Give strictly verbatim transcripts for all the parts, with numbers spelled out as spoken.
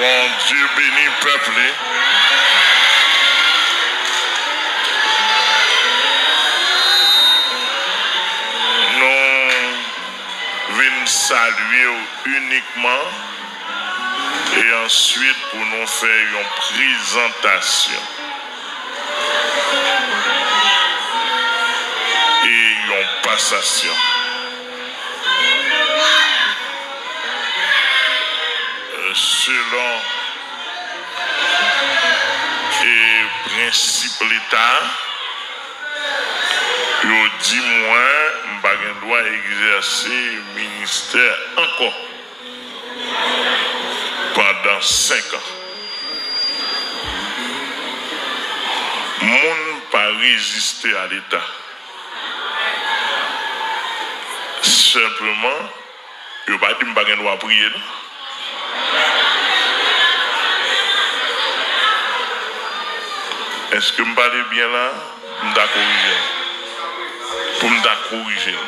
Bondye beni pèp li. Nou vin salye w inikman e answit pou nou fè yon prezantasyon e yon pasasyon. Selon e prensip Leta, yo di mwen m pa gen dwa egzèse ministè ankò pandan senk an. Moun pa reziste a Leta. Senpleman, yo pa di m pa gen dwa priye, non. Èske m pale byen la? M ta korije l. Pou m ta korije l.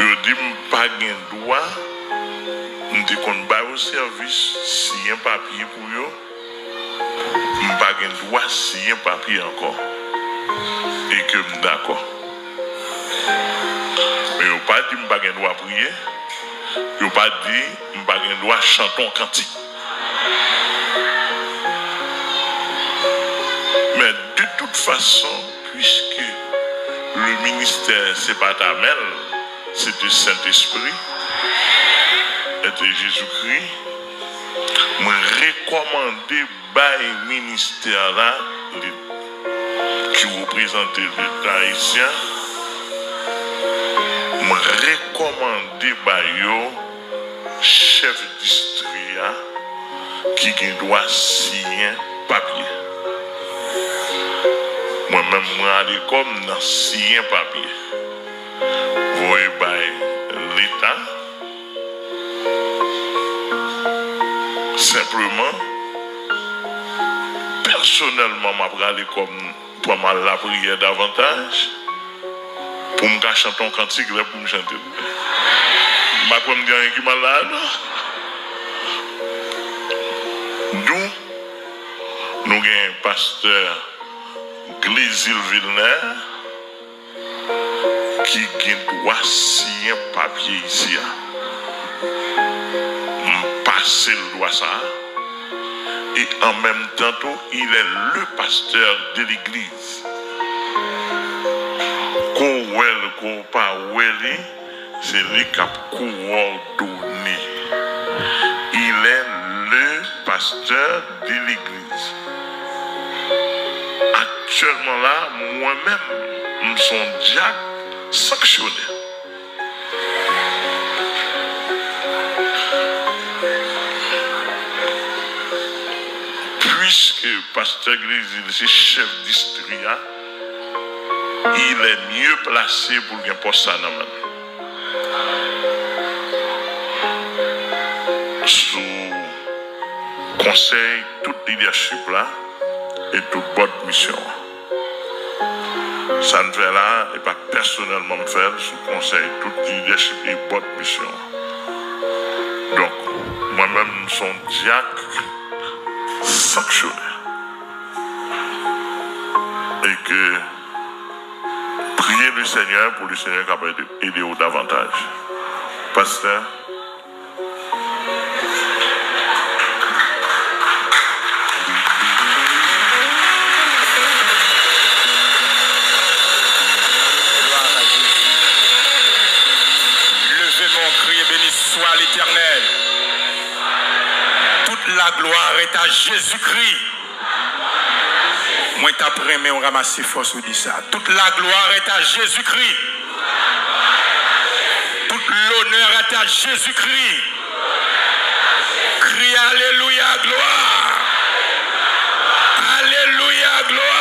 Yo di m pa gen dwa, m te konn ba yo sèvis, siyen papye pou yo, m pa gen dwa siyen papye ankò. E ke m dakò. Men yo pa di m pa gen dwa priye, yo pa di m pa gen dwa chante yon kantik. Men de tout fason, puiske le ministè se pa Tamèl, se de Sentespri, e de Jezikri, mwen rekòmande bay ministè la, li, ki reprezante Leta ayisyen, mwen rekòmande bay yo chèf distri a ki gen dwa siyen papye. Mwen menm, mwen ale kò m nan siyen papye. Voye bay Leta. Senpleman, pèsonèlman, m ap rale kò m pou m al lapriyè davantaj, pou m ka chante yon kantik lè pou m chante l. M pa kwè m gen anyen ki mal la a, non. Nou, nou gen pastè Glezil Vilnè, ki gen dwa siyen papye isi a. M pase l dwa sa a. E an menm tan tou, il est le pasteur de l'église. Ko w wè l, ko w pa wè li, se li k ap kowòdone. Il est le pasteur de l'église. Aktyèlman la, mwen menm, m se yon dyak sanksyone. Puiske pastè Glezil se chèf distri a, il est mieux placé pou l gen pòs sa nan men l. Sou konsèy tout lidèchip la e tout bòd misyon an. Sa n fè la, e pa pèsonèlman m fè l, sou konsèy tout lidèchip e bòd misyon an. Donk, mwen menm, m se yon dyak sanksyone. E ke priye Lesenyè pou Lesenyè kapab ede, ede w davantaj. Pastè, Leve men w, kriye, béni soit l'Éternel. Toute la gloire est à Jésus-Christ. Mwen t ap renmen w ranmase fòs ou di sa. Toute la gloire est à Jésus-Christ. Tout lonè est à Jésus-Christ. Kriye alelouya, glwa. Alelouya, glwa.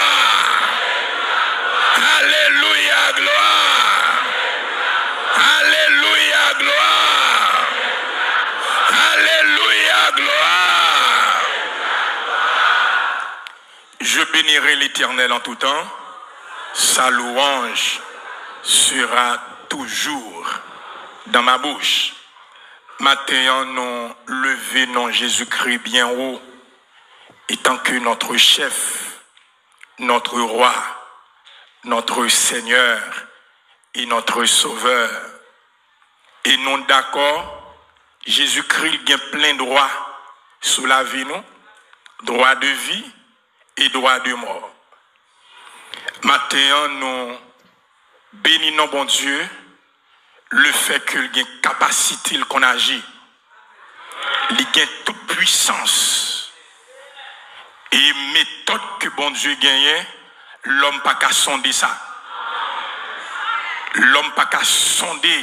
Alelouya, glwa. Alelouya, glwa. Alelouya, glwa. Je bénirai l'Éternel en tout temps, sa louange sera toujours dans ma bouche. Maten an, nou leve non Jezikri byen wo, etan ke notre chef, notre roi, notre Seigneur et notre Sauveur. E nou dakò, Jezikri gen plen dwa sou lavi nou, dwa de vi e dwa de mò. Maten an, nou beni non Bondye, lefètke l gen kapasite l konn aji. Li gen tout pwisans. E metòd ke Bondye genyen, lòm pa ka sonde sa. Lòm pa ka sonde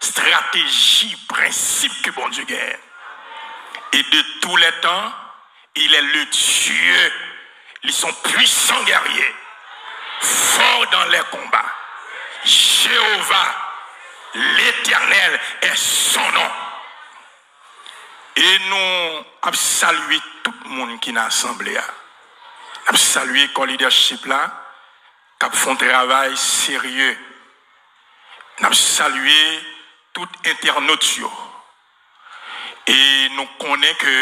strateji, prensip ke Bondye genyen. Et de tous les temps, il est le Dieu. Ils sont puissants guerriers, forts dans les combats. Jéhovah, l'Éternel est son nom. E nou ap salye tout moun ki nan asanble a. N ap salye kò lidèchip la, k ap fè yon travay serye. N ap salye tout entènot yo. E nou konnen ke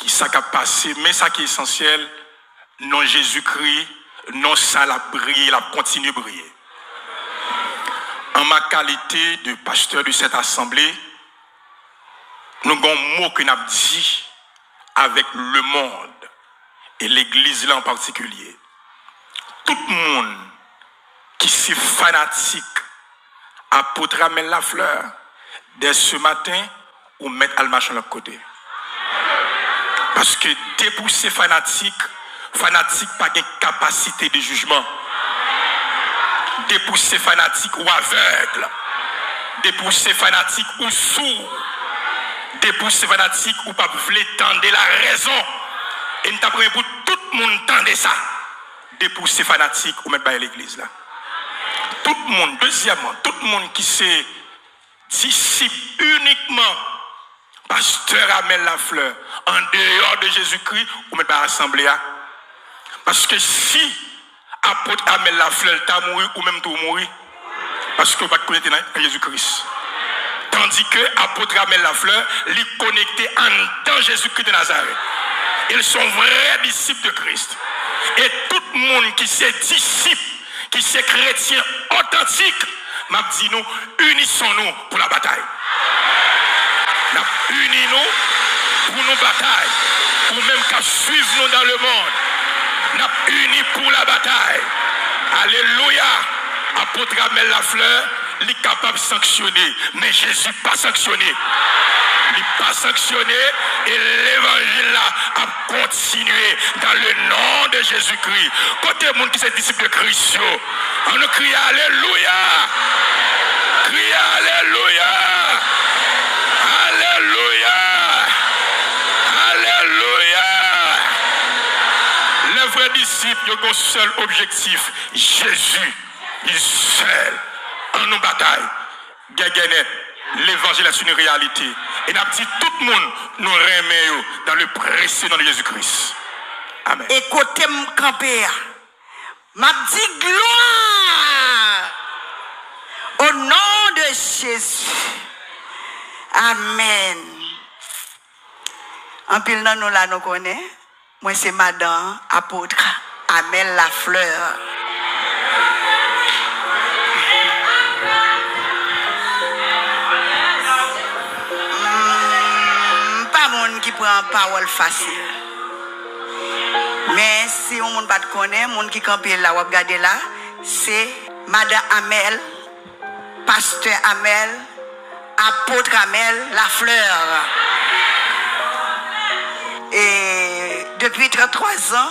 ki sa k ap pase, men sa ki esansyèl, non Jezikri, non sa l ap briye, l ap kontinye briye. An ma kalite de pastè de sèt asanble, nou gen yon mo ke n ap di avèk lemonn e legliz la an patikilye. Tout moun ki se fanatik Apot Amel Lafleur, dè se maten, ou mèt al mache yon lòt kote. Paske depi w se fanatik, fanatik pa gen kapasite de jijman. Depi w se fanatik, ou avèg. Depi w se fanatik, ou sou. Depi w se fanatik, ou p ap vle tande larèzon. E m t ap renmen pou tout moun tande sa. Depi w se fanatik, ou mèt bay legliz la. Tout moun, dezyèmman, tout moun ki se disip inikman pastè Amel Lafleur, andeyò de Jezikri, ou mèt bay asanble a. Paske si apot Amel Lafleur ta mouri, ou menm tou ou mouri. Paske ou pa t konekte nan Jezikri. Tandis que apot Amel Lafleur, li konekte anndan Jezikri de Nazarèt. Il sont vrais disciples de Christ. E tout moun ki se disip, ki se kretyen otantik, m ap di nou, unissons-nous pour la bataille. N ap ini nou pou nou batay. Ou menm k ap swiv nou dans le monde, n ap ini pou la batay. Alelouya! Apot Amel Lafleur, li kapab sanksyone, men Jezi pa sanksyone. Li pa sanksyone, e levanjil la ap kontinye dans le nom de Jésus-Christ. Kote moun ki se disip de Kris yo? Ann nou kriye alelouya! Kriye alelouya! Alelouya! Alelouya! Les vrais disciples, yo gen yon sèl objektif, Jezi, li sèl. Ann nou batay. Gègè nèt, levanjil est une réalité. E n ap di tout moun nou renmen yo dans le précieux nom de Jésus-Christ. Amèn. E kote m kanpe a, m ap di glwa au nom de Jésus. Amèn. Anpil nan nou la nou konnen. Mwen se madan apot Amel Lafleur. M pa moun ki pran pawòl fasil. Men si yon moun pa t konnen, moun ki kanpe la, w ap gade la, se madan Amel. Pastè Amel, apot Amel Lafleur. E depi tranntwa zan,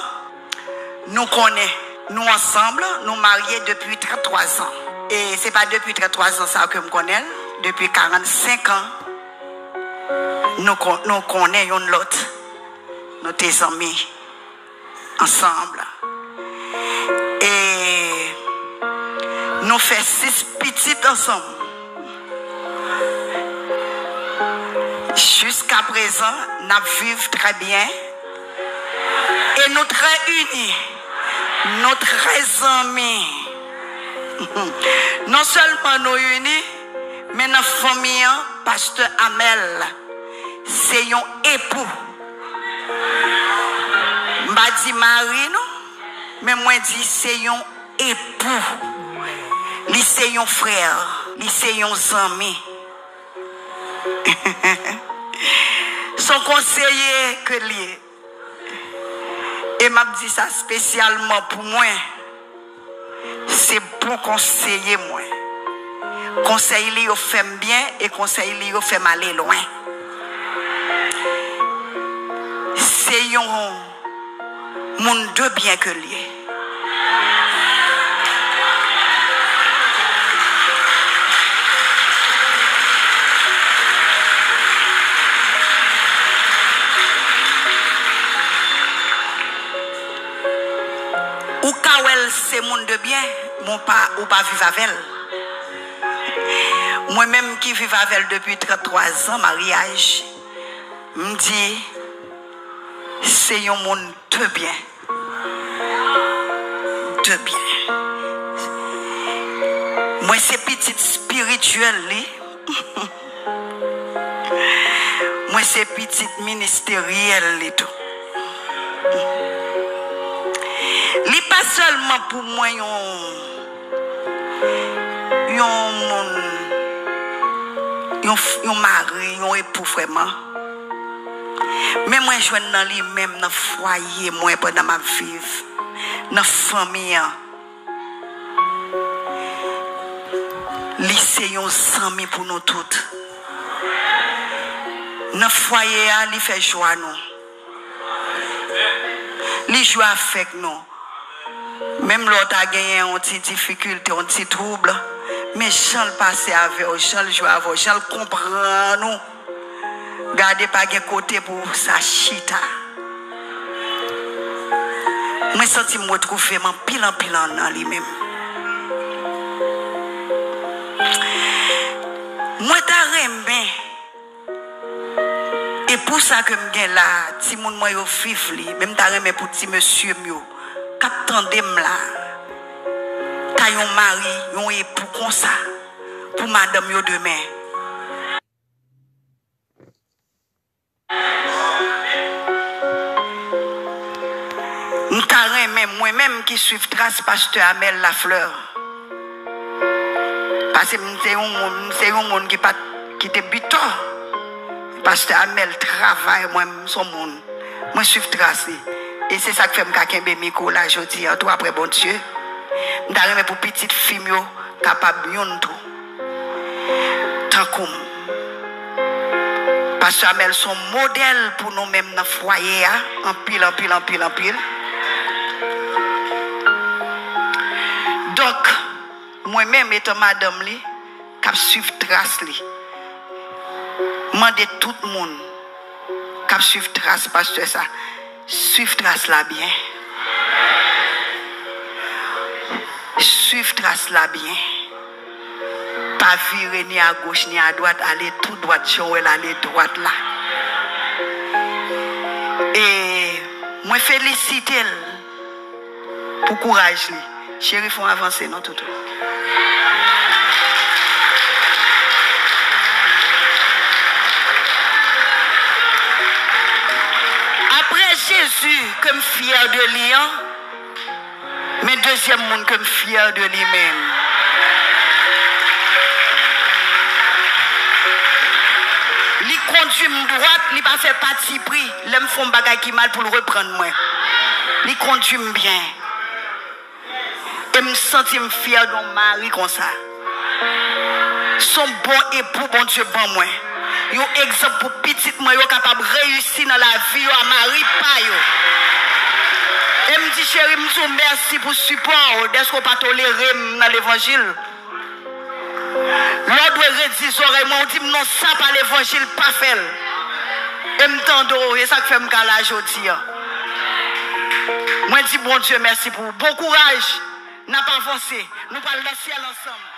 nou konnen, nou ansanm, nou marye depi tranntwa zan. E se pa depi tranntwa zan sa ke m konnen l, depi karannsenk an, nou kon-, nou konnen youn lòt. Nou te zanmi. Ansanm. E nou fè sis pitit ansanm. Jiskaprezan, n ap viv trè byen. E nou trè ini. Nou trè zanmi. Non sèlman nou ini, Men nan fanmi an, pastè Amèl se yon epou. M pa di mari non, men mwen di se yon epou. Li se yon frè, li se yon zanmi. Se yon konseye ke l ye. E m ap di sa espesyalman pou mwen. Se bon konseye mwen. Konsèy li yo fè m byen e konsèy li yo fè m ale lwen. Se yon moun de byen ke l ye. Ou ka wè l se moun de byen, men w pa, ou pa viv avè l. Mwen menm ki viv avè l depi trannntwa zan maryaj, m di se yon moun de byen. De byen. Mwen se pitit espirityèl li. Mwen se pitit ministeryèl li tou. Li pa sèlman pou mwen yon, yon moun, yon, yon mari, yon epou vrèman. Men mwen jwenn nan li menm nan fwaye mwen pandan m ap viv, nan fanmi an. Li se yon zanmi pou nou tout. Nan fwaye a, li fè jwa nou. Li jwe avèk nou. Menm lè w ta genyen yon ti difikilte, yon ti twoub, men jan l pase avè w, jan l jwe avè w, jan l konprann ou. Gade, pa gen kote pou sa chita. Mwen santi m retwouve m anpil, anpil an, nan li menm. Mwen ta renmen, e pou sa ke m gen la, timoun mwen yo viv li, men m ta renmen pou ti mesye m yo k ap tande m la, ta yon mari, yon epou konsa pou madanm yo demen. M ta renmen mwen menm ki swiv tras pastè Amèl Lafleur. Paske m se yon moun, m se yon moun ki pa t, ki te bitò. Pastè Amèl travay, mwen, m se yon moun. Mwen swiv tras li. E se sa k fè m ka kenbe mikwo la jodi an tou, apre Bondye. M ta renmen pou pitit fi m yo kapab youn tou. Tankou m. Pastè Amèl se yon modèl pou nou menm nan fwaye a. Anpil, anpil, anpil, anpil. Donk, mwen menm, etan madanm li, k ap swiv tras li, mande tout moun k ap swiv tras pastè sa, swiv tras la byen. Swiv tras la byen. Pa vire ni agoch ni adwat, ale tou dwat, jan w wè l ale dwat la. E mwen felisite l pou kouraj li. Cheri, fè w avanse non, toutou. Apre Jezi ke m fyè de li an, men dezyèm moun ke m fyè de li menm. Li kondui m dwat, li pa fè patipri lè m fè yon bagay ki mal pou l reprann mwen. Li kondui m byen. E m santi m fyè de yon mari konsa. Se yon bon epou Bondye ban mwen. Yon egzanp pou pitit mwen yo kapab reyisi nan lavi yo a mari pa yo. E m di, cheri, m di w mèsi pou sipò w, dèske w pa tolere m nan levanjil. Lè w dwe redi zòrèy mwen, ou di m non, sa pa levanjil, pa fè l. E m tande w, e sa k fè m ka la jodi an. Mwen di Bondye mèsi pou ou. Bon kouraj, n ap avanse, nou pral nan syèl ansanm.